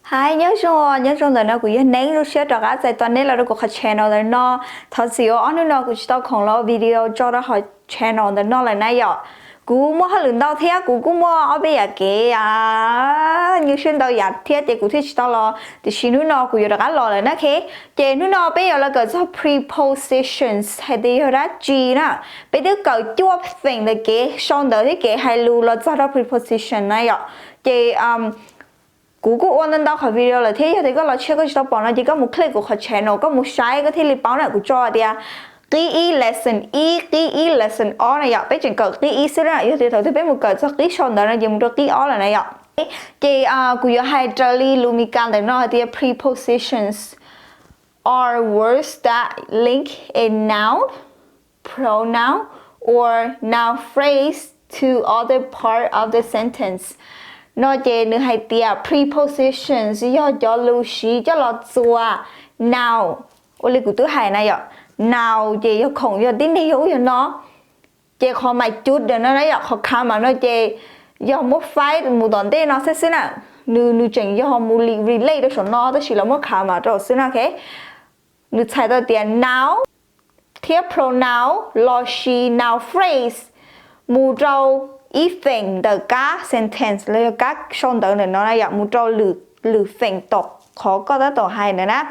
Hais nyob zoo, nyob zoo ntawm no kuv yog Neeb, zoo siab rov qab txais tos nej los rau kuv qhov channel ntawm no. Thov txim uas ob hnub no kuv tsis tau khoom los video tso rau qhov channel ntawm no lawm na yom. Kuv muaj hauj lwm ntau thiab kuv kuj muaj ob peb yam kev, nyuaj siab ntau yam thiab ces kuv thiaj tsis tau los, tiam sis hnub no kuv yuav rov qab los lawm na, ok. Ces hnub no peb yuav los kawm txog prepositions hais tias yog dab tsi na. Peb twb kawm cuaj feem ntawm kev sau ntawv thiab kev hais lus los txog rau preposition na yom. Ces kuv kuj ua ntau ntau qhov video lawm thiab, yog tias koj los tshiab koj tsis tau pom no ces koj mus click kuv qhov channel koj mus saib koj thiaj li paub na. Kuv tso tias qib ib lesson ib, qib ib lesson ob na yom, peb tseem kawm qib ib xwb na, yog tias thaum twg peb mus kawm txog qib sau ntawv no ces mus rau qib ob lawm na yom. Ces kuv yuav hais raws li lus Mis Kas ntawm no hais tias prepositions are words that link a noun, pronoun, or noun phrase to other part of the sentence. No ces nws hais tias prepositions yog cov lus siv coj los txuas noun, ua li kuv twb hais na yom. Noun ces yog khoom, yog tib neeg, yog ub yog no. Ces qhov mais cub ntawm no na yom, qhov comma no ces yog muab faib mus tom ntej no xwb xwb na. Nws nws tseem yog mus relate rau saum no tab sis lawv muab comma rau xwb no, ok. Nws txhais tau tias noun thiab pronoun los sis noun phrase mus rau ib feem ntawm kab sentence los yog kab sau ntawv ntawm no na yom, mus rau lwm feem tom qhov koj tab tom hais ntawd na.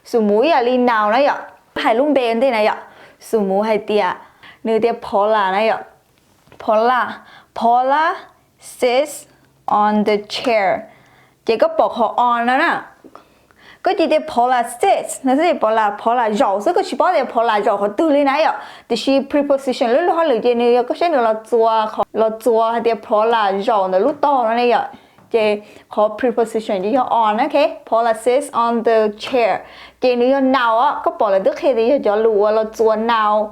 Xus mus ib yam li noun na yom, hais lub npe ntej na yom. Xus mus hais tias, nws tias Paula na yom, Paula, Paula sits on the chair. Ces koj pom qhov on no na, koj cia tias Paula sits no xwb, Paula, Paula zaum xwb, koj tsis paub tias Paula zaum qhov twg li na yom. Tiam sis preposition lub luag hauj lwm ces nws yog koj saib nws los txuas, los txuas hais tias Paula zaum ntawm lub tog no ne yom. Ces qhov preposition ces yog on na, ok. Paula sits on the chair. Ces nws yog noun, koj pom lawv twb qhia tias yog cov lus uas los txuas noun,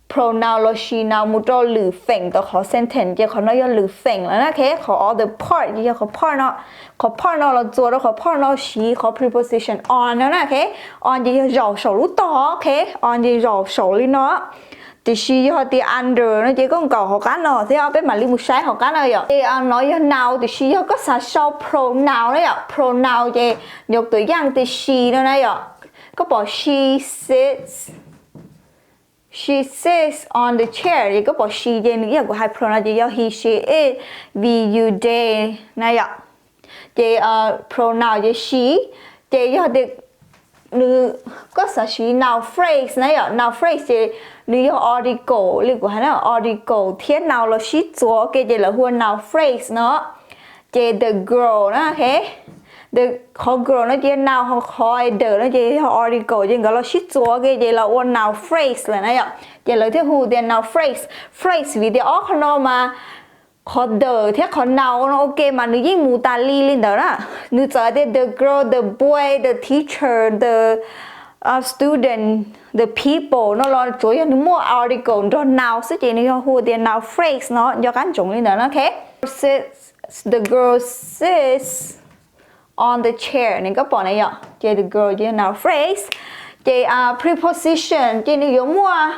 pronoun los sis noun mus rau lwm feem tom qhov sentence ces qhov no yog lwm feem lawm na, ok. Qhov other part ces yog qhov part no, qhov part no los txuas rau qhov part no siv qhov preposition on no na, ok. On ces yog zaum saum lub tog, ok. On ces zaum saum li no. Tiam sis yog tias under no ces koj nkaum hauv qab no thiab peb mam li mus saib hauv qab no yom. Ces no yog noun, tiam sis yog koj xav sau pronoun na yom, pronoun ces nyuam tuam yaj tias she no na yom. Koj pom she sits, she sits on the chair ces koj pom she ces nws ib yam kuv hais pronoun ces yog he, she, it, we, you, they na yom. Ces pronoun ces she, ces yog tias nws, koj xav siv noun phrase na yom, noun phrase ces nws yog article li kuv hais na, article thiab noun los sib txuas ua ke ces lawv hu ua noun phrase no. Ces the girl na, ok. Qhov girl no ces noun, qhov the no ces yog article ces nkawd los sib txuas ua ke ces los ua noun phrase lawm na yom. Ces lawv thiaj hu tias noun phrase, phrase vim tias ob qhov no mas qhov the thiab qhov noun no ua ke mas nws yeej mus tas li li ntawd na. Nws txawm tias the girl, the boy, the teacher, the student, the people no los tsuav yog nws muaj article nrog noun xwb ces nws yog hu tias noun phrase no nco qab ntsoov li ntawd na, ok. The girl sits on the chair ne, koj pom na yom, ces the girl ces yog noun phrase. Ces preposition ces nws yuav muaj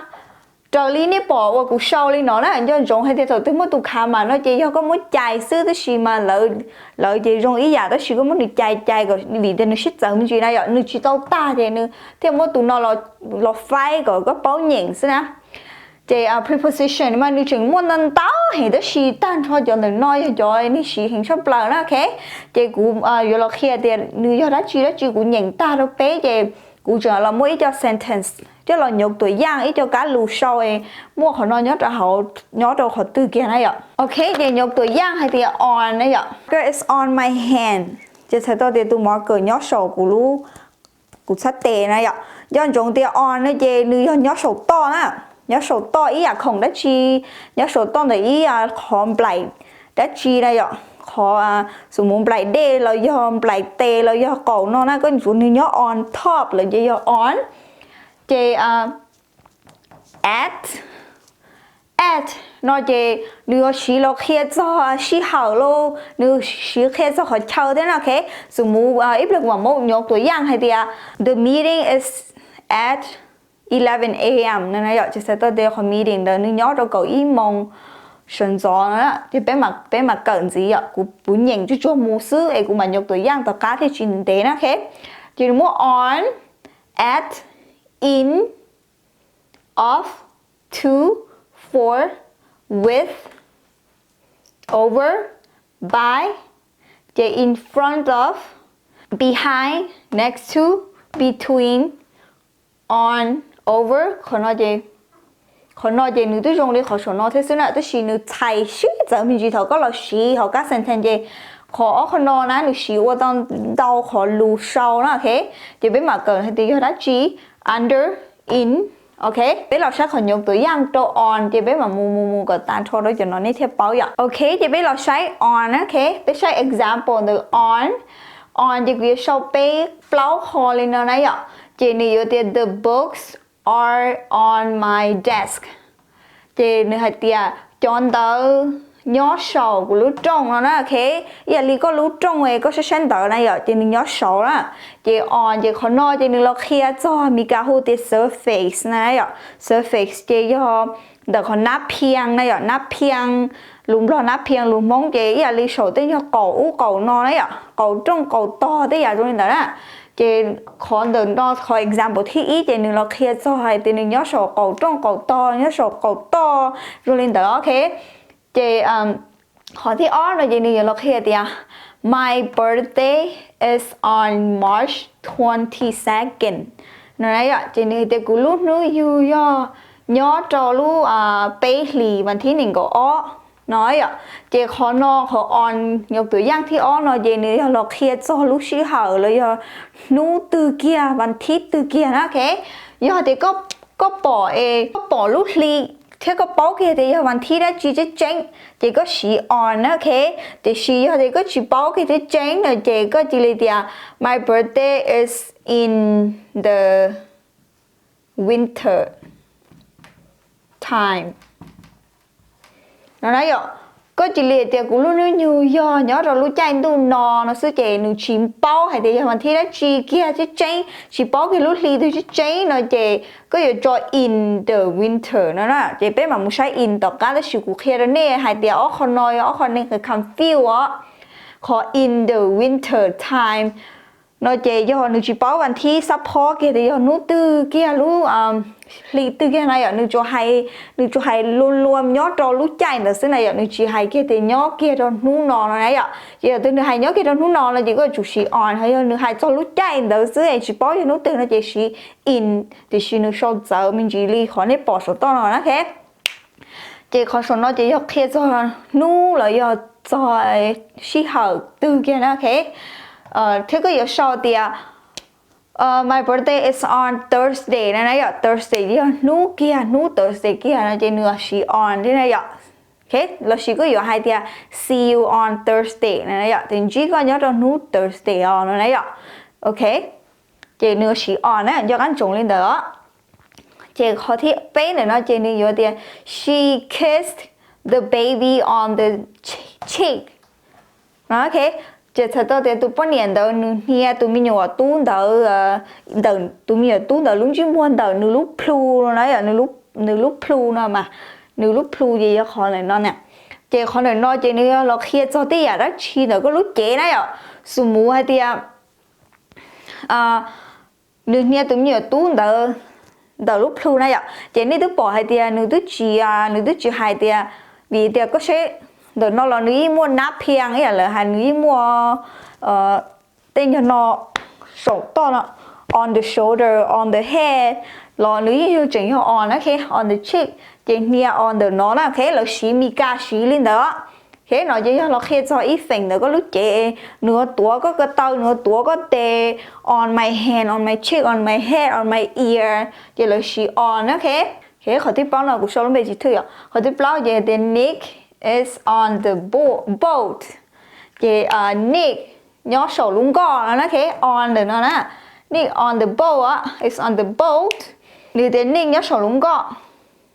raws li nej pom uas kuv sau li no na, nco ntsoov hais tias thaum twg muaj tus comma no ces yog koj muab cais xwb, tab sis mas lawv ces zoo ib yam tab sis koj muab nws cais cais kom vim tias nws sib txawv me ntsis na yom, nws tsis tau tag ces nws thiaj muab tus no los faib kom koj paub nyeem xwb na. Ces preposition mas nws tseem muaj ntau ntau heev tab sis tag nrho cov ntawm no yog cov nej siv heev tshaj plaws na, ok. Ces kuv yuav los qhia tias nws yog dab tsi dab tsi kuv nyeem tag rau peb ces kuv tseem los muab ib co sentence coj los nyuam tuam yaj ib co kab lus sau muaj qhov no nyob rau hauv, nyob rau qhov twg kiag na yom. Ok, ces nyuam tuam yaj hais tias on na yom, marker is on my hand, ces txhais tau tias tus marker nyob saum kuv lub, kuv txhab tes na yom. Nco ntsoov tias on no ces nws yog nyob saum toj na, nyob saum toj ib yam khoom dab tsi, nyob saum toj ntawm ib qhov nplaim dab tsi na yom, qhov xus mus nplaim dej los yog nplaim tes los yog qaum no na, koj ntsuav nws nyob on top lawm ces yog on. Ces at, at no ces nws yuav siv los qhia txog sij hawm lauj, nws siv qhia txog qhov chaw thiab no, ok. Xus mus ib pliag kuv mam muab nyuam tuam yaj hais tias the meeting is at eleven a.m. no na yom, ces txhais tau tias qhov meeting ntawd nws nyob rau kaum ib moos sawv ntxov no na, ces peb mam, peb mam kawm ntxiv yom. Kuv, kuv nyeem tsuag tsuag mus xwb es kuv mam nyuam tuam yaj tom qab thiaj tsis ntev na, ok. Ces nws muaj on, at, in, of, to, for, with, over, by, ces in front of, behind, next to, between, on, over. Qhov no ces, qhov no ces nws twb zoo li qhov saum no thiab xwb na, tab sis nws txhais sib txawv me ntsis thaum koj los siv hauv kab sentence ces qhov ob qhov no na nws siv ua tau ntau qhov lus sau na, ok. Ces peb mam kawm hais tias yog dab tsi, under, in, ok. Peb los saib qhov nyuam tuam yaj rau on ces peb mam mus mus mus kom tas nrho rau cov no nej thiaj paub yom. Ok, ces peb los saib on, ok. Peb saib example ntawm on. On ces kuv yuav sau peb plaub qho li no na yom. Ces nws yuav tias the books are on my desk. Ces nws hais tias cov ntawv nyob saum kuv lub rooj no na, ok. Ib yam li koj lub rooj es koj saib saib ntawv na yom, ces nws nyob saud na. Ces on ces qhov no ces nws los qhia txog Mis Kas hu tias surface na yom. Surface ces yog ntawm qhov nab phiaj na yom, nab phiaj, lus Nplog nab phiaj, lus Hmoob ces ib yam li saum tej nyuag qaum ub qaum no na yom, qaum rooj qaum tog tej yam zoo li ntawd na. Ces qhov ntawm no qhov example thib ib ces nws los qhia txog hais tias nws nyob saum qaum rooj qaum tog, nyob saum qaum toj zoo li ntawd, ok. Ces qhov thib ob no ces nws yuav los qhia tias my birthday is on March twenty second no na yom. Ces nws tias kuv lub hnub yug yog nyob rau lub peb hlis vas thib nees nkaum ob no yom. Ces qhov no qhov on nyuam tuam yaj thib ob no ces nws yog los qhia txog lub sij hawm los yog hnub twg kiag vas thib twg kiag na, ok. Yog tias koj pom es koj pom lub hli thiab koj paub kiag tias yog vas thib dab tsi tseeb tseeb ces koj siv on na, ok. Tiam sis yog tias koj tsis paub kiag tseeb tseeb no ces koj cia li tias my birthday is in the winter time no na yom. Koj cia li tias kuv lub hnub yug yog nyob rau lub caij ntuj no no xwb ces nws tsis paub hais tias yog vas thib dab tsi kiag tseeb tseeb, tsis paub kiag lub hli twg tseeb tseeb no ces koj yuav tso in the winter no na. Ces peb mam mus saib in tom qab tab sis kuv qhia rau nej hais tias ob qho no yog ob qho nej confuse os. Qhov in the winter time no ces yog nws tsis paub vas thib xab phob kiag tias yog hnub twg kiag lub hli twg kiag na yom, nws tsuas hais, nws tsuas hais lua lua nyob rau lub caij ntawd xwb na yom, nws tsis hais kiag tias nyob kiag rau hnub no no na yom. Ces yog tias nws hais nyob kiag rau hnub no no ces koj yuav tsum siv on, ho yog nws hais txog lub caij ntawd xwb es tsis paub yog hnub twg no ces siv in, tiam sis nws sau txawv me ntsis li qhov nej pom saum toj no na, ok. Ces qhov saum no ces yog qhia txog hnub los yog txog sij hawm twg kiag na, ok. Thiab koj yuav sau tias my birthday is on Thursday na yom, Thursday yog hnub kiag, hnub Thursday kiag no ces nws siv on thiab na yom. Los sis koj yuav hais tias see you on Thursday na yom, ces ntsib koj nyob rau hnub Thursday os no na yom. Ok, ces nws siv on na, nco qab ntsoov li ntawd os. Ces qhov thib peb ntawm no ces nws yuav tias she kissed the baby on the cheek. Ok, ces txhais tau tias tus poj niam ntawd nws hnia tus me nyuam tub ntawd, ntawm tus me nyuam tub ntawd lub ntsej muag ntawm nws lub plhu no na yom, nws lub plhu no mas, nws lub plhu ces yog qhov ntawm no na. Ces qhov ntawm no ces nws yog los qhia txog tej yam dab tsi ntawm koj lub cev na yom. Xus mus hais tias nws hnia tus me nyuam tub ntawd ntawm lub plhu na yom, ces nej twb pom hais tias nws twb tsis, nws twb tsis hais tias, vim tias koj saib ntawm no los nws yeej muaj nab phiaj ib yam lawv hais, nws yeej muaj tej nyuag no saum toj no, on the shoulder, on the head los nws yeej yog tseem yog on na, ok, on the cheek, ces hnia on ntawm no na, ok, lawv siv Mis Kas siv li ntawd. Ok, no ces yog los qhia txog ib feem ntawm koj lub cev, nws yuav tuav koj ko taw, nws yuav tuav koj tes, on my hand, on my cheek, on my head, on my ear, ces lawv siv on na, ok. Ok, qhov thib plaub no kuv sau lub npe tsis thwj yom. Qhov thib plaub ces tias Nick is on the boat, ces Nick nyob saum lub nkoj no na, ok, on ntawm no na, Nick on the boat, is on the boat, nws tias Nick nyob saum lub nkoj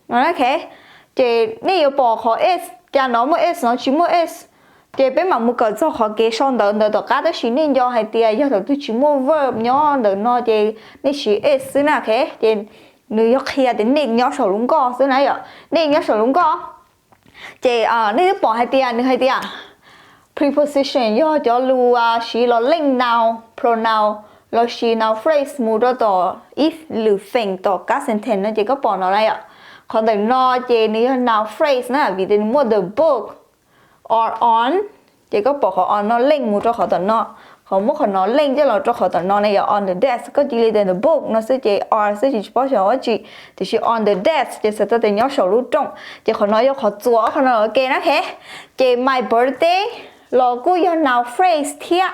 no na, ok. Ces nej yuav pom qhov s, cas no muaj s no tsis muaj s, ces peb mam mus kawm txog qhov kev sau ntawv ntawd tom qab, tab sis nej nco hais tias yog thaum twg tsis muaj verb nyob ntawm no ces nej siv s xwb na, ok. Ces nws yog qhia tias Nick nyob saum lub nkoj xwb na yom, Nick nyob saum lub nkoj. Ces nej twb pom hais tias nws hais tias preposition yog cov lus siv los leej noun, pronoun, los sis noun phrase mus rau tom ib lwm feem tom kab sentence no ces koj pom no na yom. Qhov ntawm no ces nws yog noun phrase na, vim tias nws muaj the book, are on, ces koj pom qhov on no leej mus rau qhov tom no, qhov muab qhov no leej coj los rau qhov tom no ne yom, on the desk, koj cia li tias the book no xwb ces are xwb ces tsis paub xyov ua tsi, tiam sis on the desk ces txhais tau tias nyob saum lub rooj, ces qhov no yog qhov txuas qhov no ua ke na, ok. Ces my birthday los kuj yog noun phrase thiab,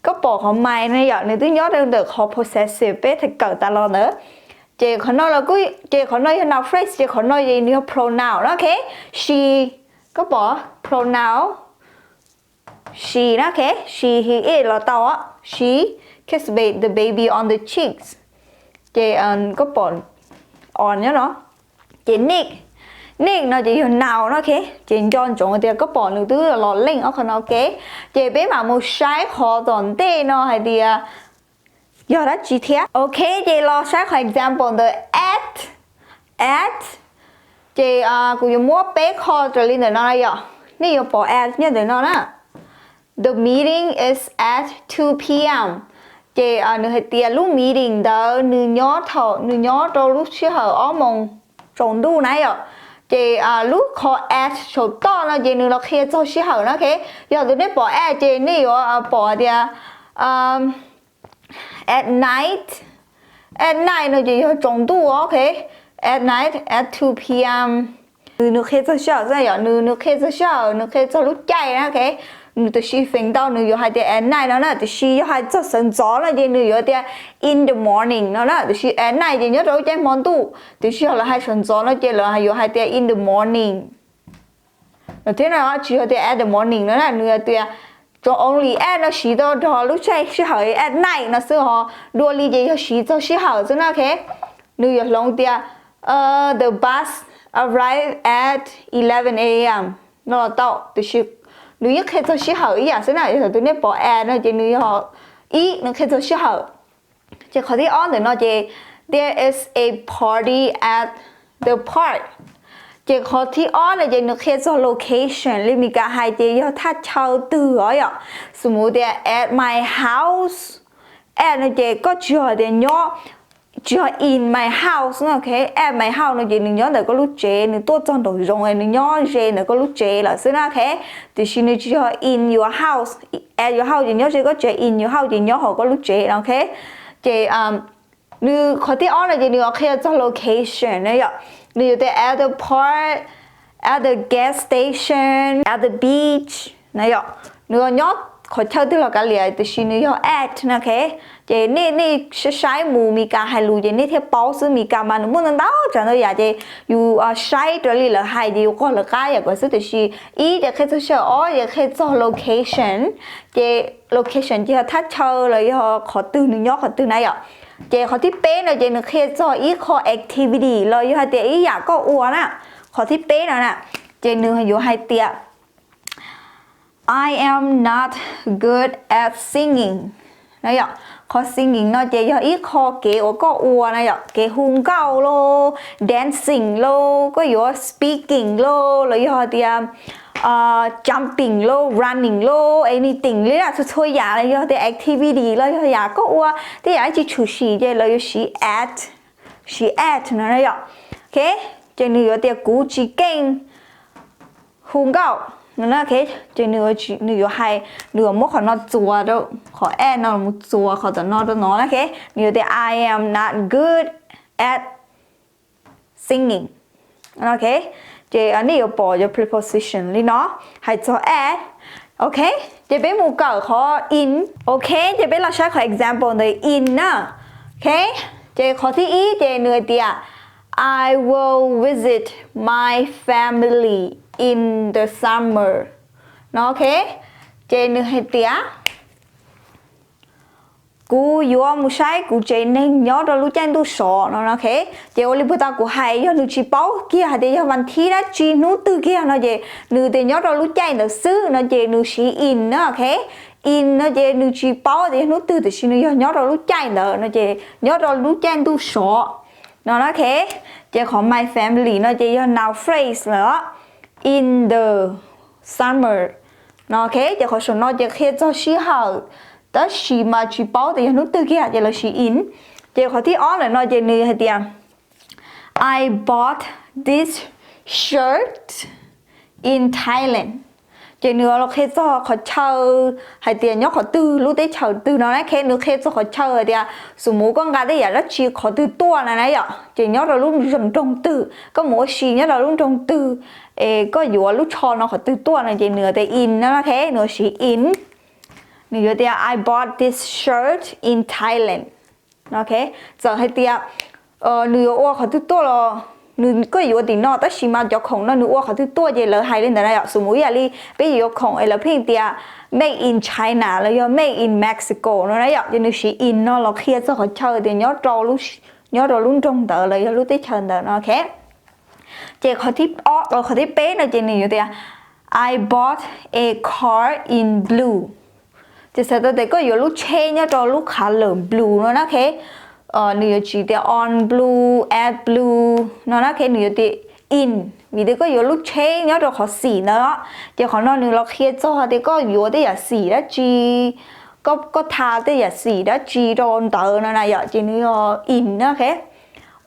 koj pom qhov my no yom, nws twb nyob rau ntawm qhov possessive peb kawm tas los ntawd. Ces qhov no los kuj, ces qhov no yog noun phrase ces qhov no nws yog pronoun na, ok. She, koj pom pronoun she na, ok. She, he, it los tau. She kisses the baby on the cheeks. Ces koj pom on nyob no. Ces nick, nick no ces yog noun na, ok. Ces nco ntsoov tias koj pom nws twb los leej ob qhov no, ok. Ces peb mam mus saib qhov tom ntej no hais tias yog dab tsi thiab. Ok, ces los saib qhov example ntawd at, at. Ces kuv yuav muab peb qho raws li ntawm no na yom. Nej yuav pom at nyob ntawm no na. The meeting is at two p.m. Ces nws hais tias lub meeting ntawd nws nyob thaum, nws nyob rau lub sij hawm ob moos tsaus ntuj na yom. Ces lub qhov at saum toj no ces nws los qhia txog sij hawm na, ok. Yog tus nej pom at ces nej yuav pom tias at night, at night no ces yog tsaus ntuj, ok. At night at two p.m. Nws, nws qhia txog sij hawm xwb yom, nws, nws qhia txog sij hawm, nws qhia txog lub caij na, ok. Nws tam sim feem ntau nws yuav hais tias at night no na, tiam sis yog hais txog sawv ntxov no ces nws yuav tias in the morning no na, tiam sis at night ces nyob rau lub caij hmo ntuj, tiam sis yog lawv hais sawv ntxov no ces lawv yuav hais tias in the morning. Thiab no tsis yog tias at the morning no na, nws tias tsoom only at no siv tau rau lub caij sij hawm at night no xwb os, dua li ces yog siv txog sij hawm xwb na, ok. Nws yuav hloov tias the bus arrived at eleven a.m. no los tau, tiam sis nws yeej qhia txog sij hawm ib yam xwb na. Yog tus nej pom at no ces nws yog ib, nws qhia txog sij hawm. Ces qhov thib ob ntawm no ces there is a party at the park. Ces qhov thib ob no ces nws qhia txog location, li Mis Kas hais ces yog thaj chaw twg os yom. Xws mus tias at my house, at no ces koj tsis yog tias nyob, tsis yog in my house no, ok. At my house no ces nws nyob ntawm koj lub tsev, nws tuaj txog nraum zoov, nws nyob ze ntawm koj lub tsev lawm xwb na, ok. Tiam sis nws tsis yog in your house, at your house ces nyob ze koj tsev, in your house ces nyob hauv koj lub tsev no, ok. Ces nws qhov thib ob no ces nws yuav qhia txog location na yom. Nws yuav tias at the park, at the gas station, at the beach na yom. Nws nyob qhov chaw twg los kav liam, tiam sis nws yog at na, ok. Ces nej, nej saib saib mus Mis Kas hais lus ces nej thiaj paub xwb. Mis Kas mas nws muaj ntau ntau tsav ntau yam ces yus saib raws li lawv hais ces yus qog lawv qab yam kom xwb. Tiam sis ib ces qhia txog sij hawm, ob ces qhia txog location. Ces location ces yog thaj chaw los yog qhov twg nws nyob qhov twg na yom. Ces qhov thib peb no ces nws qhia txog ib qho activity los yog hais tias ib yam koj ua na. Qhov thib peb no na, ces nws yuav hais tias I am not good at singing na yom. Qhov singing no ces yog ib qho kev uas koj ua na yom, kev hu nkauj lauj, dancing lauj, koj yuav speaking lauj, los yog hais tias jumping lauj, running lauj, anything li na, txhua txhua yam los yog tias activity los yog yam koj ua tej yam dab tsi tshwm sim ces lawv yuav siv at, siv at no na yom. Ok, ces nws yuav tias kuv tsis keej hu nkauj no na, ok. Ces nws yuav hais, nws yuav muab qhov no txuas rau, qhov at no mus txuas qhov tom no rau no na, ok. Nws yuav tias I am not good at singing. Ok, ces nej yuav pom cov preposition li no hais txog at. Ok, ces peb mus kawm qhov in. Ok, ces peb los saib qhov example ntawm in na. Ok, ces qhov thib ib ces nws hais tias I will visit my family in the summer no, ok. Ces nws hais tias kuv yuav mus saib kuv tsev neeg nyob rau lub caij ntuj sov no, ok. Ces ua li puag ta kuv hais, yog nws tsis paub kiag hais tias yog vas thib dab tsi hnub twg kiag no ces nws tias nyob rau lub caij ntawd xwb no ces nws siv in na, ok. In no ces nws tsis paub tias yog hnub twg tiam sis nws yog nyob rau lub caij ntawd no ces nyob rau lub caij ntuj sov no, ok. Ces qhov my family no ces yog noun phrase lawm. in the summer no, ok. Ces qhov saum no ces qhia txog sij hawm, tab sis mas tsis paub tias yog hnub twg kiag ces lawv siv in. Ces qhov thib ob ntawm no ces nws hais tias I bought this shirt in Thailand. Ces nws los qhia txog qhov chaw, hais tias nyob qhov twg, lub teb chaws twg no na, ok. Nws qhia txog qhov chaw hais tias xus mus koj nqa tej yam dab tsi qhov twg tuaj na na yom, ces nyob rau lub nroog twg, koj mus ua si nyob rau lub nroog twg, es koj yuav lub tsho no qhov twg tuaj no ces nws tias in no, ok. Nws siv in, nws yuav tias I bought this shirt in Thailand. Ok, txawm hais tias nws yuav ua qhov twg tuaj los nws, koj yuav tim no tab sis mas cov khoom no nws ua qhov twg tuaj ces lawv hais li ntawd na yom. Xus mus ib yam li peb yuav khoom es lawv pheej tias made in China los yog made in Mexico no na yom, ces nws siv in no los qhia txog qhov chaw tias nyob rau lub nroog ntawd los yog lub teb chaws ntawd no, ok. Ces qhov thib ob, qhov thib peb no ces nws yuav tias I bought a car in blue. Ces txhais tau tias koj yuav lub tsheb nyob rau lub color blue no na, ok. Nws yuav tsis tias on blue, at blue no na, ok. Nws yuav tias in, vim tias koj yuav lub tsheb nyob rau qhov xim ntawd. Ces qhov no nws los qhia txog tias koj yuav tej yam xim dab tsi, koj tha tej yam xim dab tsi rau ntawd no na yom, ces nws yog in na, ok.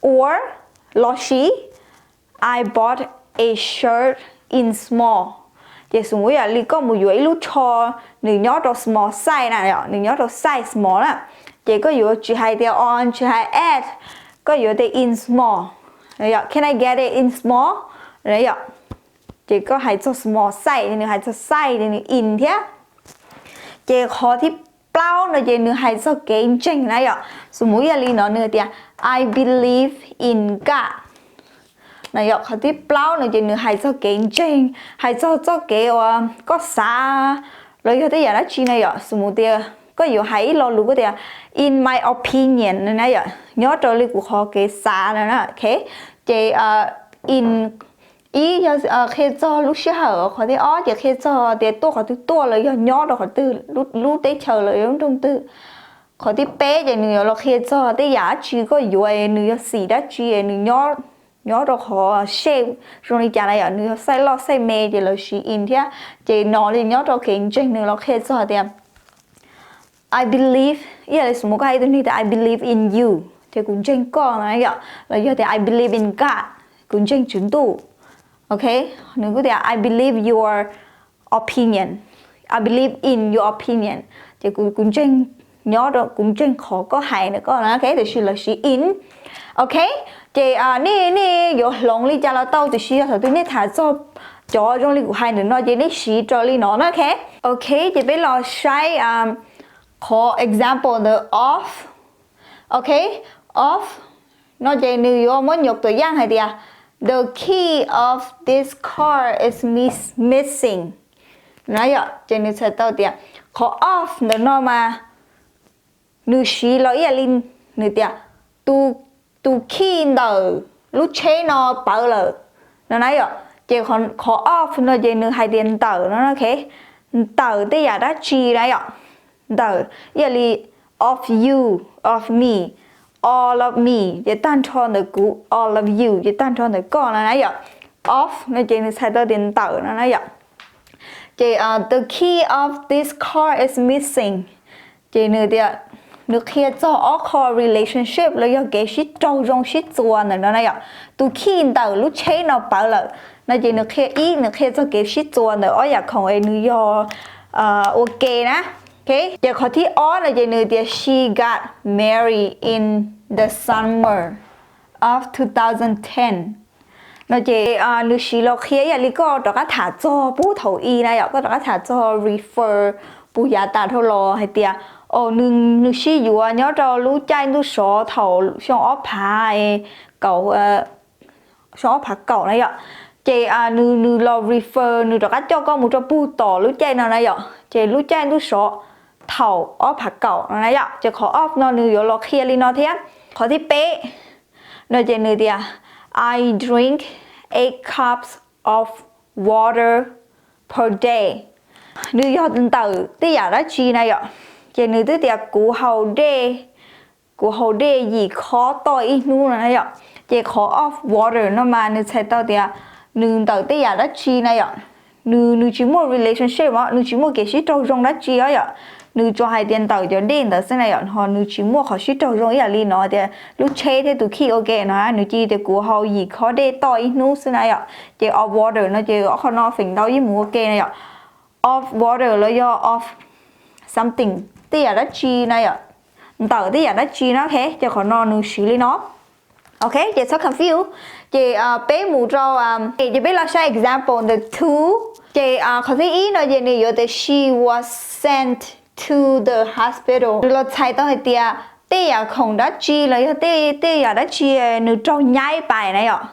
Or, los sis I bought a shirt in small. Ces xus mus yam li koj mus yuav ib lub tsho, nws nyob rau small size na, nws nyob rau size small na, ces koj yuav tsis hais tias on, tsis hais at, koj yuav tias in small. Can I get it in small? Ces koj hais txog small size, nws hais txog size ces nws in thiab. Ces qhov thib plaub no ces nws hais txog kev ntseeg na yom. Xus mus yam li no nws tias I believe in God. Qhov thib plaub no ces nws hais txog kev ntseeg, hais txog txoj kev uas koj xav los yog tej yam dab tsi na yom. Xus mus tias koj yuav hais ib lo lus koj tias in my opinion na yom, nyob rau li kuv qhov kev xav na, ok. Ces in ib yog qhia txog lub sij hawm, qhov thib ob ces qhia txog tias tuaj qhov twg tuaj los yog nyob rau qhov twg, lub teb chaws los yog lub nroog twg. Qhov thib peb ces nws yuav los qhia txog tej yam dab tsi koj yuav, nws yog xim dab tsi, nws nyob rau qhov shape zoo li cas na yom, nws yog size loj size me ces lawv siv in thiab. Ces no li nyob rau kev ntseeg nws los qhia txog tias I believe, ib yam li xus mus koj hais ib tug neeg tias I believe in you, ces kuv ntseeg koj na yom, los yog tias I believe in God, kuv ntseeg Tswv Ntuj. Ok, nws kuj tias I believe your opinion, I believe in your opinion, ces kuv ntseeg, nyob rau kuv ntseeg qhov koj hais ntawm koj na, ok, tiam sis lawv siv in. Ok, ces nej, nej yuav hloov li cas los tau, tiam sis yog thaum twg nej tham txog cov zoo li kuv hais ntawm no ces nej siv raws li no na, ok. Ok, ces peb los saib qhov example ntawd of. Ok, of no ces nws yuav muab nyuam tuam yaj hais tias the key of this car is miss- missing na yom. Ces nws txhais tau tias qhov of ntawm no mas nws siv los ib yam li nws tias tus key ntawm lub tsheb no pawv lawm no na yom. Ces qhov of no ces nws hais tias ntawm no, ok, ntawm tej yam dab tsi na yom. Ntawm ib yam li of you, of me, all of me, ces tag nrho ntawm kuv, all of you ces tag nrho ntawm koj no na yom. Of no ces nws txhais tau tias ntawm no na yom. Ces the key of this car is missing. Ces nws tias, nws qhia txog ob qho relationship los yog kev sib raug zoo sib txuas ntawm no na yom. Tus key ntawm lub tsheb no pawv lawm no ces nws qhia ib, nws qhia txog kev sib txuas ntawm ob yam khoom es nws yog ua ke na. Ok, ces qhov thib ob no ces nws tias she got married in the summer of two thousand ten. No ces nws siv los qhia ib yam li koj rov qab tham txog puag thaum i na yom, koj rov qab tham txog refer puag yav tas dhau los hais tias, o, nws sib yuav nyob rau lub caij ntuj sov thaum xyoo ob phav kaum, xyoo ob phav kaum na yom. Ces nws, nws los refer, nws rov qab coj koj mus rau puag tom lub caij no na yom, ces lub caij ntuj sov thaum ob phav kaum no na yom. Ces qhov of no nws yuav los qhia li no thiab. Qhov thib peb no ces nws tias I drink eight cups of water per day. Nws yog ntawm tej yam dab tsi na yom, ces nws twb tias kuv haus dej, kuv haus dej yim khob toj ib hnub no na yom. Ces qhov of water no mas nws txhais tau tias nws ntawm tej yam dab tsi na yom. Nws, nws tsis muaj relationship os, nws tsis muaj kev sib raug zoo dab tsi os yom. Nws tsuas hais tias ntawm cov dej ntawd xwb na yom, ho nws tsis muaj qhov sib raug zoo ib yam li no tias lub tsheb thiab tus khij ua ke no, nws cia tias kuv haus yim khob dej toj ib hnub xwb na yom. Ces of water no ces ob qho no feem ntau yeej mus ua ke na yom. Of water los yog of something, tej yam dab tsi na yom, ntawm tej yam dab tsi na, ok, ces qhov no nws siv li no. Ok, ces txhob confuse. Ces peb mus rau, ces peb los saib example ntawm two. Ces qhov thib ib no ces nws yuav tias she was sent to the hospital. Nws los txhais tau hais tias tej yam khoom dab tsi los yog tej, tej yam dab tsi nws raug nyaib pais na yom.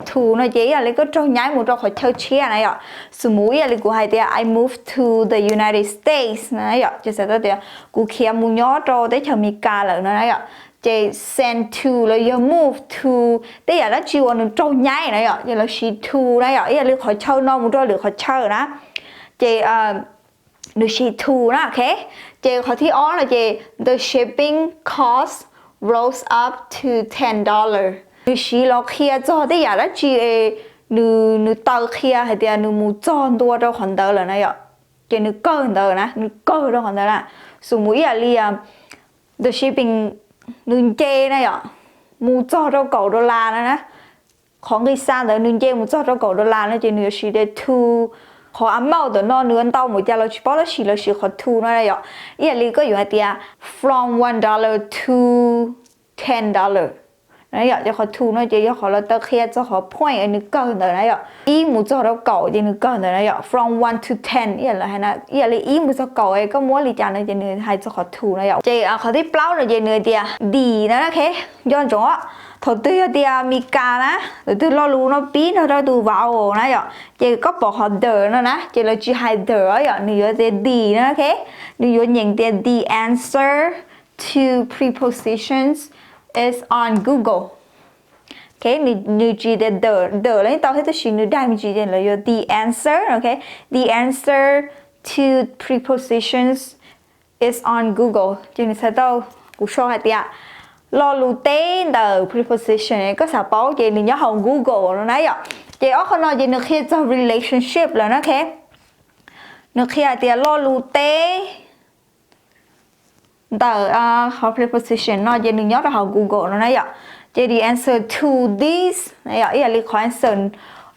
To no ces ib yam li koj raug nyaib mus rau qhov chaw tshiab na yom. Xws mus ib yam li kuv hais tias I moved to the United States na yom, ces txhais tau tias kuv khiav mus nyob rau teb chaws Amelikas lawm no na yom. Ces sent to los yog move to tej yam dab tsi uas nws raug nyaib na yom, ces lawv siv to na yom, ib yam li qhov chaw no mus rau lwm qhov chaw na. Ces nws siv to na, ok. Ces qhov thib ob no ces the shipping cost rose up to ten dollar. Nws siv los qhia txog tej yam dab tsi, nws, nws taw qhia hais tias nws mus txog ntua rau qhov ntawd lawm na yom. Ces nws kawg ntawd na, nws kawg rau qhov ntawd na. Xws mus ib yam li the shipping, nws nce na yom, mus txog rau kaum dollar na na. Qhov nqi xa ntawd nws nce mus txog rau kaum dollar no ces nws yuav siv tias to. Qhov amount ntawm no nws ntau npaum cas los tsis paub tab sis lawv siv qhov to no na yom. Ib yam li koj yuav hais tias from one dollar to ten dollar na yom. Ces qhov to no ces yog qhov lawv taw qhia txog qhov point nws kawg ntawd na yom. Ib mus txog rau kaum ces nws kawg ntawd na yom, from one to ten, ib yam li ib mus txog kaum koj muab li cas no ces nws hais txog qhov to na yom. Ces qhov thib plaub no ces nws tias the no na, ok. Nco ntsoov, thaum twg yog tias Amelikas na, thaum twg lo lus no pib nrog rau tus vowel na yom, ces koj pom qhov the no na ces lawv tsis hais the yom, nws yuav tias the no, ok. Nws yuav nyeem tias the answer to prepositions is on Google. Ok, nws tsis tias the, the los yeej tau thiab tab sis nws daig me ntsis ces lawv yuav the answer, ok. The answer to prepositions is on Google. Ces nws txhais tau, kuv sau hais tias lo lus teb ntawm preposition koj xav paub ces nws nyob hauv Google no na yom. Ces ob qho no ces nws qhia txog relationship lawm na, ok. Nws qhia hais tias lo lus teb ntawm qhov preposition no ces nws nyob rau hauv Google no na yom. Ces the answer to this na yom, ib yam li qhov answer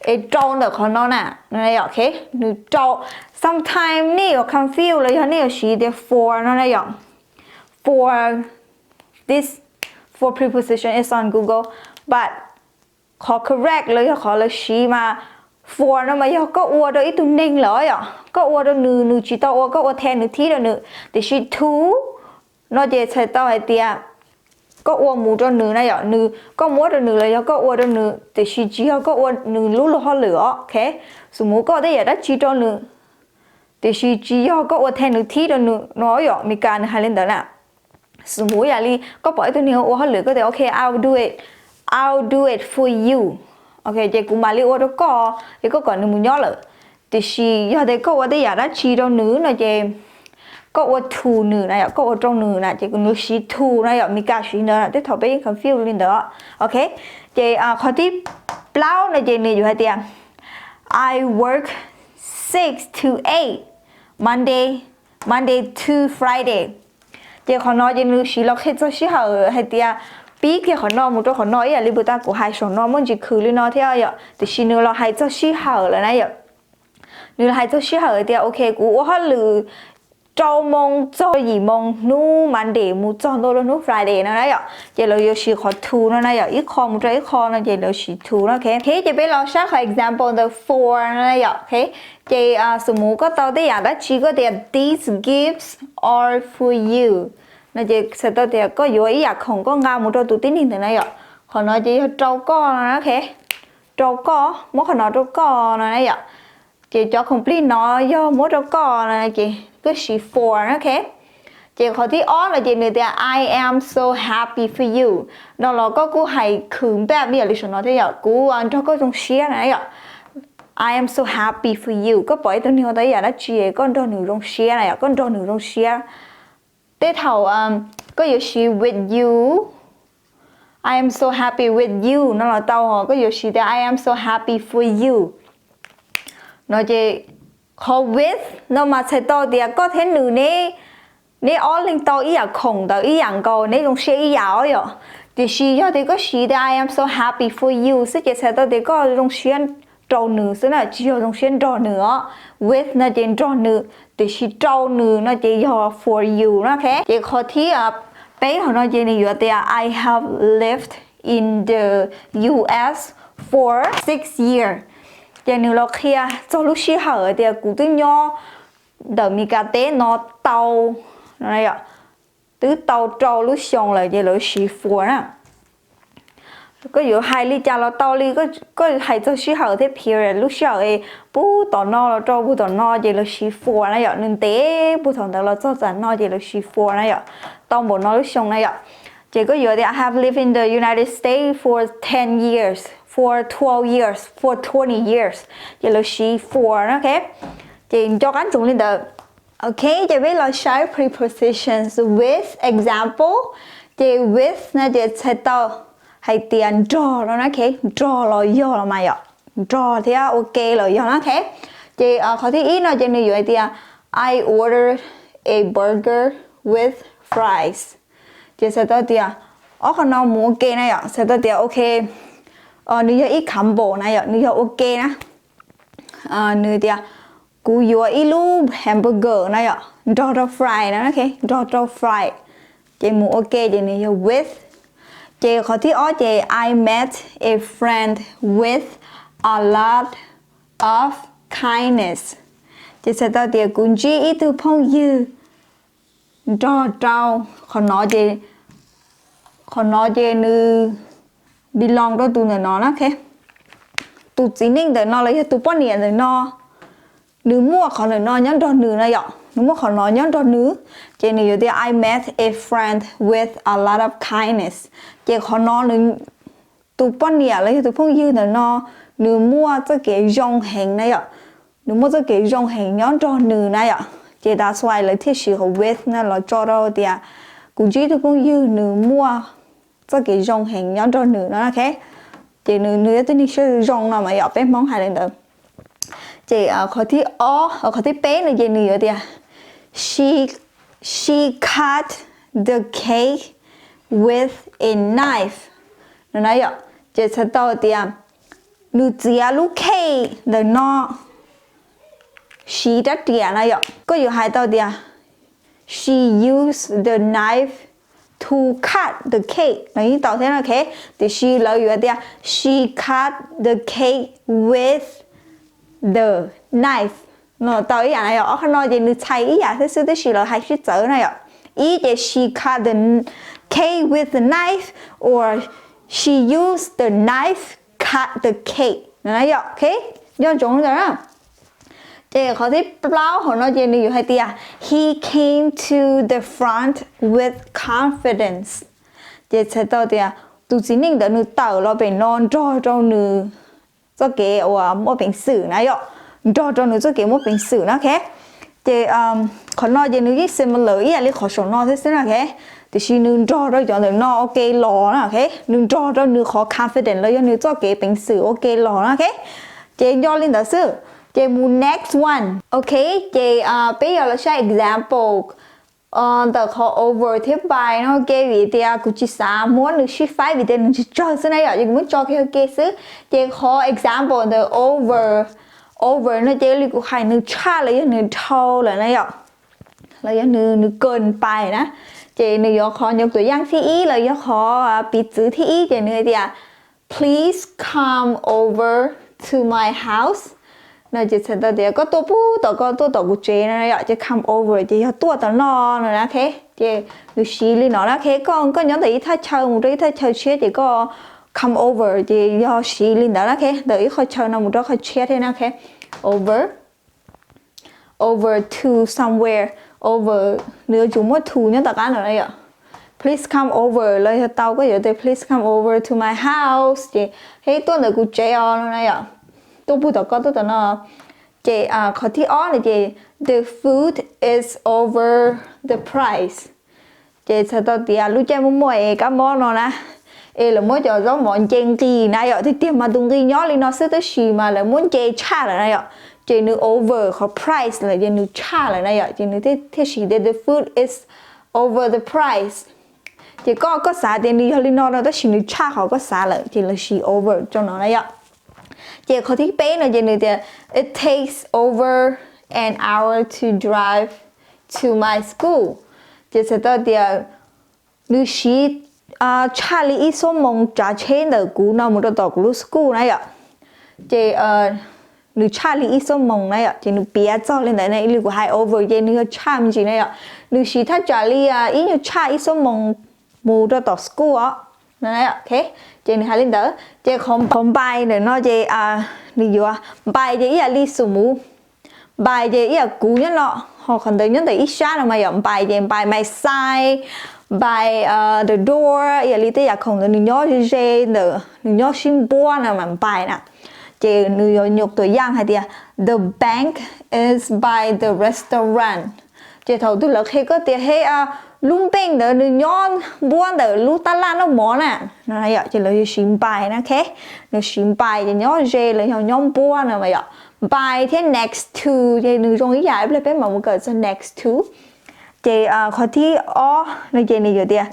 es rau ntawm qhov no na, yom, ok. Nws rau, sometimes nej yuav confuse los yog nej yuav siv tias for no na yom. For this, for preposition is on Google, but qhov correct los yog qhov lawv siv mas for no mas yog koj ua rau ib tug neeg lawm yom, koj ua rau nws, nws tsis tau ua, koj ua the nws thiab rau nws. Tiam sis to no ces txhais tau hais tias koj ua mus rau nws na yom, nws, koj muab rau nws los yog koj ua rau nws, tiam sis tsis yog koj ua nws lub luag hauj lwm os, ok. Xws mus koj ua tej yam dab tsi rau nws, tiam sis tsis yog koj ua the nws thiab rau nws no yom, Amelikas nws hais li ntawd na. Xws mus ib yam li koj pom ib tug neeg ua hauj lwm koj tias ok, I'll do it, I'll do it for you, ok, ces kuv mam li ua rau koj, ces koj kom nws mus nyob lawm. Tiam sis yog tias koj ua tej yam dab tsi rau nws no ces koj ua to nws na yom, koj ua rau nws na ces nws siv to na yom, Amelikas siv ntawd na, tej thaum peb yeej confuse li ntawd, ok. Ces qhov thib plaub no ces nws yuav hais tias I work six to eight, Monday, Monday to Friday. Ces qhov no ces nws siv los qhia txog sij hawm hais tias pib kiag qhov no mus rau qhov no ib yam li puag ta kuv hais saum no muaj ntsis khwv li no thiab yom, tiam sis nws los hais txog sij hawm lawm na yom. Nws los hais txog sij hawm tias ok, kuv ua hauj lwm rau moo txog yim moo hnub Monday mus txog ntua rau hnub Friday no na yom, ces lawv yuav siv qhov to no na yom, ib qho mus rau ib qho no ces lawv siv to no, ok. Ok, ces peb los saib qhov example ntawm for no na yom, ok. Ces xws mus koj tau tej yam dab tsi koj tias these gifts are for you no ces txhais tau tias koj yuav ib yam khoom koj nqa mus rau tus tib neeg ntawd na yom. Qhov no ces yog rau koj no na, ok. Rau koj, muab qhov no rau koj no na yom. Ces cov khoom plig no yog muab rau koj no ces koj siv for na, ok. Ces qhov thib ob no ces nws tias I am so happy for you no los koj kuj hais khwv npaj ib yam li saum no thiab yom, kuv nrog koj zoo siab na yom. I am so happy for you, koj pom ib tug neeg ua tau ib yam dab tsi koj nrog nws zoo siab na yom, koj nrog nws zoo siab. Tej thaum koj yuav siv with you, I am so happy with you no los tau, ho koj yuav siv tias I am so happy for you no ces qhov with no mas txhais tau tias koj thiab nws ne, neb ob leeg tau ib yam khoom ntawd ib yam nkaus, neb zoo siab ib yam os yom. Tiam sis yog tias koj siv tias I am so happy for you xwb ces txhais tau tias koj zoo siab rau nws xwb na, tsis yog zoo siab nrog nws os. With no ces nrog nws, tiam sis rau nws no ces yog for you no. Ces qhov thib peb hauv no ces nws yuav tias I have lived in the U S for six years. Ces nws los qhia txog lub sij hawm tias kuv twb nyob ntawm Meskas teb no tau, twb tau rau lub xyoo lawm ces lawv siv for na. Koj yuav hais li cas los tau li, koj hais txog sij hawm thiab period, lub sij hawm es puag tom no los rau puag tom no ces lawv siv for na yom, nws ntev puag thaum ntawd los txog tam no ces lawv siv for na yom, tau npaum no lub xyoo na yom. Ces koj yuav tias I have lived in the United States for ten years, for twelve years, for twenty years, ces lawv siv for na. Ces nco qab ntsoov li ntawd. Ok, ces peb los saib prepositions with example. Ces with no ces txhais tau hais tias nrog no na, nrog los yog los mas yom, nrog thiab ua ke los yog no. Ces qhov thib ib no ces nws yuav hais tias I ordered a burger with fries. Ces txhais tau tias ob qhov no mus ua ke na yom, txhais tau tias ok, nws yog ib combo na yom, nws yog ua ke na. Nws tias kuv yuav ib lub hamburger na yom, nrog rau fry na, nrog rau fry. Ces mus ua ke ces nws yog with. Ces qhov thib ob ces I met a friend with a lot of kindness. Ces txhais tau tias kuv ntsib ib tug phooj ywg nrog rau, qhov no ces, qhov no ces nws belong rau tus ntawm no na. Tus txiv neej ntawm no los yog tus poj niam ntawm no, nws muaj qhov ntawm no nyob nrog nws na yom, nws muaj qhov no nyob nrog nws. Ces nws yuav tias I met a friend with a lot of kindness. Ces qhov no nws, tus poj niam los yog tus phooj ywg ntawm no, nws muaj txoj kev zoo heev na yom, nws muaj txoj kev zoo heev nyob nrog nws na yom. Ces that's why lawv thiaj siv qhov with no los tso rau tias kuv ntsib tus phooj ywg nws muaj txoj kev zoo heev nyob nrog nws no. Ces nws yog tib neeg siab zoo no mas yom, peb Hmoob hais li ntawd. Ces qhov thib ob, qhov thib peb no ces nws yuav tias she, she cut the cake with a knife no na yom. Ces txhais tau tias nws txiav lub cake ntawm no siv rab riam na yom. Koj yuav hais tau tias she used the knife to cut the cake no yeej tau thiab no. Tiam sis lawv yuav tias she cut the cake with the knife no tau ib yam na yom. Ob qhov no ces nws txhais ib yam thiab xwb, tab sis lawv hais sib txawv na yom. Ib ces she cut the cake with the knife, or she used the knife cut the cake no na yom. Nco ntsoov li ntawd na. Ces qhov thib plaub hauv no ces nws yuav hais tias he came to the front with confidence. Ces txhais tau tias tus txiv neej ntawd nws tawm los pem no nrog rau nws txoj kev uas muaj peev xwm na yom, nrog rau nws txoj kev muaj peev xwm na. Ces qhov no ces nws yeej similar ib yam li qhov saum no thiab xwb na. Tiam sis nws nrog rau cov ntawm no ua ke los na. Nws nrog rau nws qhov confidence los yog nws txoj kev peev xwm ua ke los na. Ces nco li ntawd xwb. Ces mus next one. Ok, ces peb yuav los saib example ntawm qhov over thiab by no. Ok, vim tias kuv tsis xav muab nws sib faib vim tias nws tsawg tsawg xwb na yom, ces kuv muab tso kiag ua ke xwb. Ces qhov example ntawm over, over no ces li kuv hais nws tshaj los yog nws dhau lawm na yom, los yog nws, nws ເກີນໄປ na. Ces nws yuav qhov ຍົກຕົວຢ່າງ thib ib los yog qhov piv txwv thib ib ces nws tias please come over to my house no ces txhais tau tias koj tuaj puag tom, koj tuaj tom kuv tsev no yom. Ces come over ces yog tuaj tom no no na. Ces nws siv li no na. Koj, koj nyob ntawm ib thaj chaw mus rau ib thaj chaw tshiab ces koj come over ces yog siv li ntawd na. Ntawm ib qhov chaw no mus rau qhov tshiab thiab na. Over, over to somewhere, over, nws yuav tsum muaj to nyob tom qab no na yom. Please come over los yog tau, koj yuav tias please come over to my house ces, hej, tuaj ntawm kuv tsev os no na yom. Tuaj puag tom koj, tuaj tom no. Ces qhov thib ob no ces the food is over the price. Ces txhais tau tias lub caij muaj muaj es kab mob no na, Es lawv muab cov zaub mov nce nqis na yom, tiag tiag mas tus nqi nyob li no xwb tab sis mas lawv muab nce tshaj lawm na yom, ces nws over qhov price lawm ces nws tshaj lawm na yom, ces nws thiaj siv tias the food is over the price. Ces koj koj xav tias nws yog li no no tab sis nws tshaj qhov koj xav lawm ces lawv siv over rau no na yom. Ces qhov thib peb no ces nws tias it takes over an hour to drive to my school. Ces txhais tau tias nws siv tshaj li ib xuab moos tsav tsheb ntawm kuv no mus rau tom kuv lub school na yom. Ces nws tshaj li ib xuab moos na yom, ces nws piav txog li ntawd na, li kuv hais over ces nws yog tshaj me ntsis na yom. Nws siv thaj tsam li ib nyuag tshaj ib xuab moos mus rau tom school os. Ces nws hais li ntawd ces qhov npais ntawm no ces nws yuav npais ces ib yam li xus mus npais ces ib yam kuv nyob no, ho qhov ntawd nyob ntawm ib sab no mas yom, npais ces npais my side, npais the door, ib yam li tej yam khoom ntawd nws nyob ze ze ntawm nws nyob sib npuab no mas npais na. Ces nws yuav nyuam tuam yaj hais tias the bank is by the restaurant. Ces thaum twg lawv qhia koj tias he lub npeej ntawd nws nyob npuab ntawm lub tab laj noj mov na, ces lawv yuav siv npais na, ok. Nws siv npais ces nyob ze los yog nyob npuab no mas yom. Npais thiab next to ces nws zoo ib yam, ib pliag peb mam mus kawm txog next to. Ces qhov thib ob no ces nws yuav tias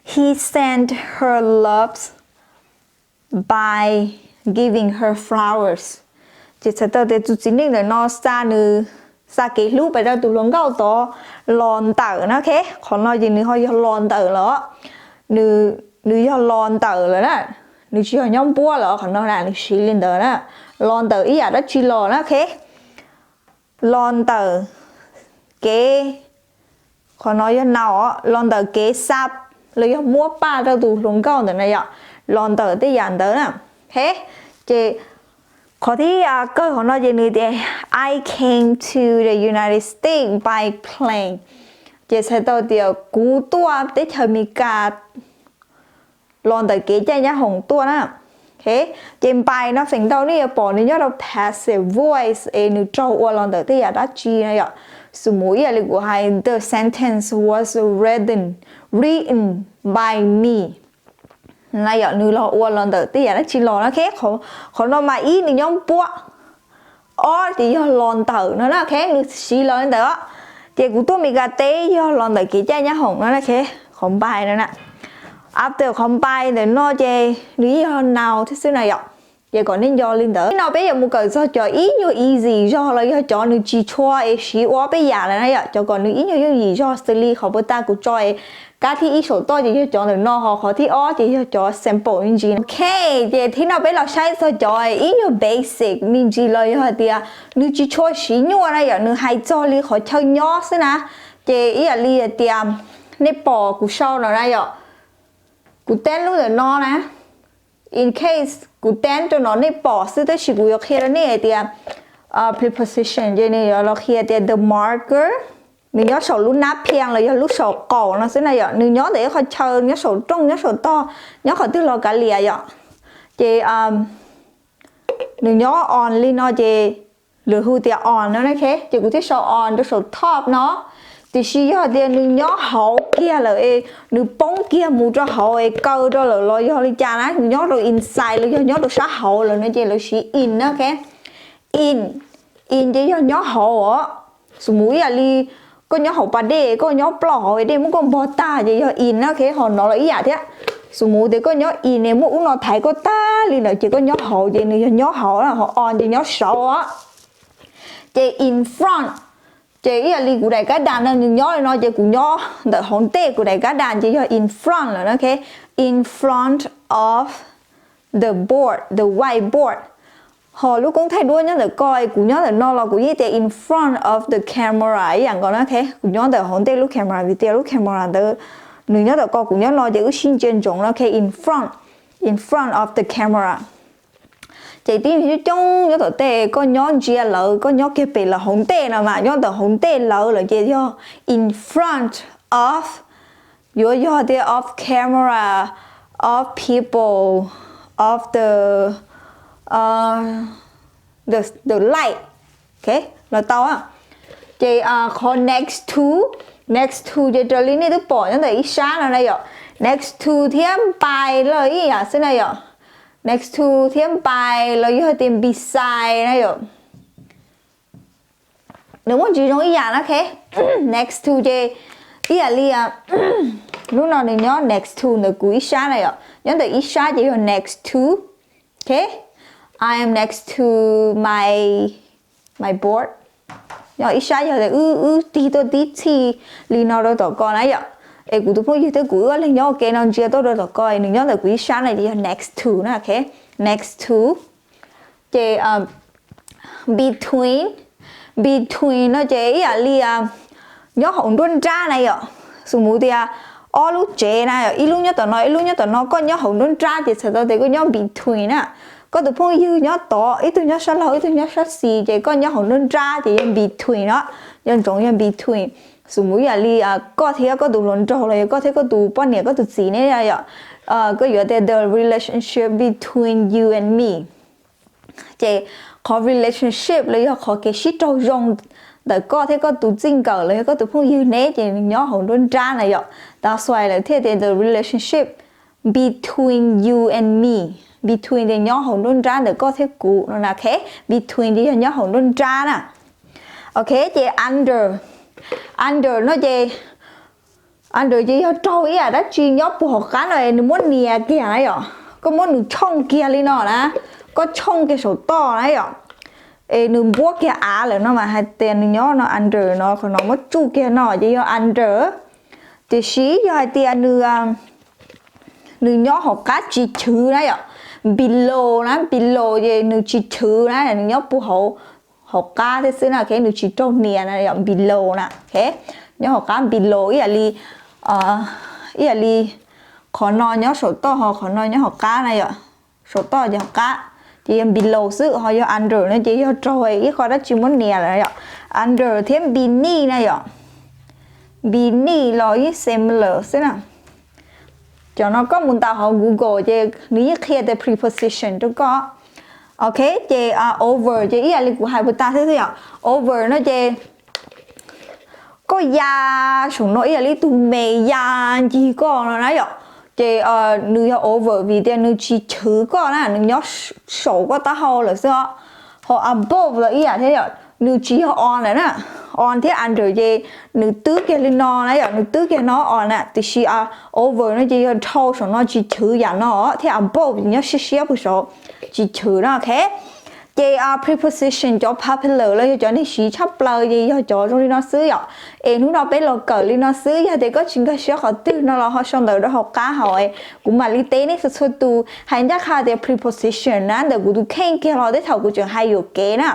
he sent her loves by giving her flowers. Ces txhais tau tias tus txiv neej ntawm no xa nws, xa kev hlub pem rau tus hluas nkauj tod los ntawm na, ok. Qhov no ces nws ho yog los ntawm lawm, nws yog los ntawm lawm na, nws tsis yog nyob npuab lawm qhov no na, nws siv li ntawd na, los ntawm ib yam dab tsi los na, ok. Los ntawm kev, qhov no yog naus, los ntawm kev xa los yog muab paj rau tus hluas nkauj ntawm na yom, los ntawm tej yam ntawd na. Ces qhov thib kawg qhov no ces nws tias I came to the United States by plane. Ces txhais tau tias kuv tuaj teb chaws Amelikas los ntawm kev caij nyab hoom tuaj na. Ces npais no feem ntau nej yuav pom nws nyob rau passive voice es nws raug ua los ntawm tej yam dab tsi no yom. Xus mus ib yam li kuv hais the sentence was written, written by me. Na yom, nws los ua los ntawm tej yam dab tsi los na, ok. Qhov no mas ib nws nyob npuab, ob ces yog los ntawm no na, ok, nws siv los li ntawd. Ces kuv tuaj Meskas teb yog los ntawm kev caij nyab hoom no na, ok. Qhov npais no na, after qhov npais ntawm no ces nws yeej yog naus thiab xwb na yom. Ces kom nej nco li ntawd. Ib no peb yuav mus kawm txog cov ib nyuag easy zog los yog cov nws tsis tshua es siv ua ob peb yam lawm na yom, cov kom nws ib nyuag yooj yim zog xws li qhov puag ta kuv tso es kab thib ib saum toj ces yog cov ntawm no, ho qhov thib ob ces yog cov sample me ntsis. Ok, ces thib no peb los saib txog cov ib nyuag basic me ntsis los yog hais tias nws tsis tshua siv nyuaj na yom, nws hais txog li qhov chaw nyob xwb na. Ces ib yam li hais tias nej pom kuv sau no na yom, kuv teb lub ntawm no na, in case kuv teb rau no nej pom xwb tab sis kuv yuav qhia rau nej hais tias preposition ces nws yuav los qhia tias the marker, nws nyob saum lub nab phiaj los yog lub saum qaum no xwb na yom, nws nyob ntawm ib qhov chaw nyob saum rooj nyob saum tog, nyob qhov twg los kav liam yom. Ces nws nyob on li no ces lwm hu tias on no na, ok, ces kuv thiaj sau on rau saum top no. Tiam sis yog tias nws nyob hauv kiag lawm es nws poob kiag mus rau hauv es kaw rau lawm los yog li cas na, nws nyob rau inside los yog nyob rau sab hauv lawm no ces lawv siv in na, ok. In, in ces yog nyob hauv os. Xus mus ib yam li koj nyob hauv pas dej, koj nyob ploj hauv dej muab koj npog tag ces yog in na, ok. Ho no los ib yam thiab. Xus mus tias koj nyob in es muaj ub no thaiv koj tag li ntawd ces koj nyob hauv ces nws yog nyob hauv, ho on ces nyob saud os. Ces in front, ces ib yam li kuv daim kab das no nws nyob li no ces kuv nyob ntawm hauv ntej kuv daim kab das ces yog in front lawm na, ok. In front of the board, the whiteboard. Ho lub koob thaij duab nyob ntawm ko, kuv nyob ntawm no los kuv yeej tias in front of the camera ib yam nkaus na, ok. Kuv nyob ntawm hauv ntej lub camera vim tias lub camera ntawd nws nyob ntawm ko, kuv nyob no ces wb sib ntsia ntsoov na, ok, in front, in front of the camera. Ces tib neeg coob coob nyob tom tej, koj nyob ntsia lawv, koj nyob kiag pem lawv hauv ntej no mas nyob ntawm hauv ntej lawv lawm ces yog in front of, yuav yog tias of camera, of people, of the, the light. Ok, los tau. Ces qhov next to, next to ces raws li nej twb pom nyob ntawm ib sab no na yom. Next to thiab by los ib yam xwb na yom. Next to thiab by los yog tias beside na yom. Nws muaj ntsis zoo ib yam na, ok. Next to ces ib yam li, hnub no nws nyob next to ntawm kuv ib sab na yom, nyob ntawm ib sab ces yog next to, ok. I am next to my my board. Nyob ib sab yog tias wb wb tig tuaj tib txhij li no rau tom ko na yom, es kuv tus phooj ywg thiab kuv wb ob leeg nyob ua ke no ntsia tuaj rau tom ko, nws nyob ntawm kuv ib sab na ces yog next to na, ok. Next to. Ces between, between no ces ib yam li nyob hauv nruab nrab na yom. Xws mus tias ob lub tsev na yom, ib lub nyob tom no ib lub nyob tom no, koj nyob hauv nruab nrab ces txhais tau tias koj nyob between na. Koj tus phooj ywg nyob tod, ib tug nyob sab laug ib tug nyob sab xis, ces koj nyob hauv nruab nrab ces yog between no. Yog ntsoov yog between. Xws mus ib yam li koj thiab koj tus hluas nraug los yog koj thiab koj tus poj niam koj tus txiv ne yom, koj yuav tias the relationship between you and me. Ces qhov relationship los yog qhov kev sib raug zoo ntawm koj thiab koj tus txij nkawm los yog koj tus phooj ywg ne ces nws nyob hauv nruab nrab na yom. That's why lawv thiaj tias the relationship between you and me. Between ces nyob hauv nruab nrab ntawm koj thiab kuv no na, ok. Between ces yog nyob hauv nruab nrab na. Ok, ces under, under no ces under ces yog raug ib yam dab tsi nyob puag hauv qab no es nws muab nias kiag na yom. Koj muab nws tshooj kiag li no na, koj tshooj kiag saum toj na yom, es nws npuab kiag av lawm no mas hais tias nws nyob no under no, qhov no muab tsuj kiag no ces yog under. Tiam sis yog hais tias nws nws nyob hauv qab tsis chwv na yom, below na, below ces nws tsis chwv na, nws nyob puag hauv, hauv qab thiab xwb na, ok, nws tsis raug nias na yom, below na, ok. Nyob hauv qab below ib yam li, ib yam li qhov no nyob saum toj ho qhov no nyob hauv qab na yom. Saum toj ces hauv qab, ces yog below xwb, ho yog under no ces yog raug ib qho dab tsi muab nias lawm yom. Under thiab beneath na yom. Beneath los yeej similar xwb na. Cov no koj mus ntaus hauv Google ces nws yeej qhia tias preposition rau koj. Ok, ces over ces ib yam li kuv hais puag ta xwb xwb yom. Over no ces koj ya saum no ib yam li tus me ya ncig koj no na yom. Ces nws yog over vim tias nws tsis chwv koj na, nws nyob saum koj taub hau lawm xwb os. Ho above los ib yam thiab yom, nws tsis yog on lawm na. On thiab under ces nws twb kiag li no na yom, nws twb kiag no on na, tiam sis over no ces yog dhau saum no tsis chwv yam no thiab above nyob siab siab puag saum tsis chwv na, ok. Ces preposition cov popular los yog cov neeg siv tshaj plaws ces yog cov zoo li no xwb yom. Es hnub no peb los kawm li no xwb, yog tias koj tsis nkag siab qhov twg no los ho sau ntawv rau hauv qab hauv, kuv mam li teb nej txhua txhua tus. Hais ncaj qha tias preposition na ntawm kuv tus kheej kiag los tej thaum kuv tseem hais yuam kev na,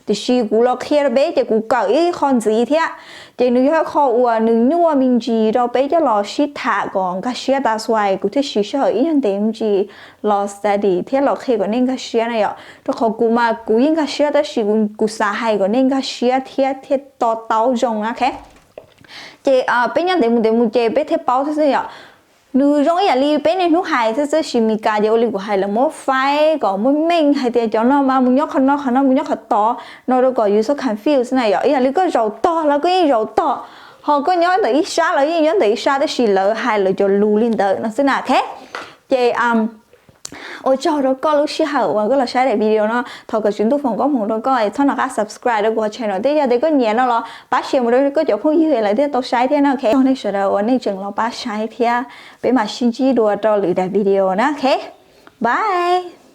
tiam sis kuv los qhia rau peb ces kuv kawm ib qho ntxiv thiab. Ces nws yog ib qho uas nws nyuaj me ntsis rau peb coj los sib tham kom nkag siab, that's why kuv thiaj siv sij hawm ib nyuag ntev me ntsis los study thiab los qhia kom nej nkag siab na yom. Rau qhov kuv mas kuv yeej nkag siab tab sis kuv xav hais kom nej nkag siab thiab thiaj to taub zoo na, ok. Ces peb nyob ntev mus ntev mus ces peb thiaj paub thiab xwb yom. Nws zoo ib yam li peb niaj hnub hais xwb, tab sis Meskas ces ua li kuv hais lawv muab faib kom muaj meej hais tias cov no mas mus nyob qhov no, qhov no mus nyob qhov tod no rau kom yus txhob confuse na yom. Ib yam li koj zaum tog los koj yeej zaum tog, ho koj nyob ntawm ib sab los yeej nyob ntawm ib sab, tab sis lawv hais lawv cov lus li ntawd no xwb na, ok. Ces ua tsaug rau koj lub sij hawm uas koj los saib daim video no. Thov kom Tswv Ntuj foom koob hmoov rau koj, txhob nco qab subscribe rau kuv hauv channel thiab, yog tias koj nyiam no los pab share mus rau koj cov phooj ywg lawv thiaj tau saib thiab na, ok. Ua tsaug nej sawv daws uas nej tseem los pab saib thiab, peb mam sib ntsib dua rau lwm daim video na, ok. Bye.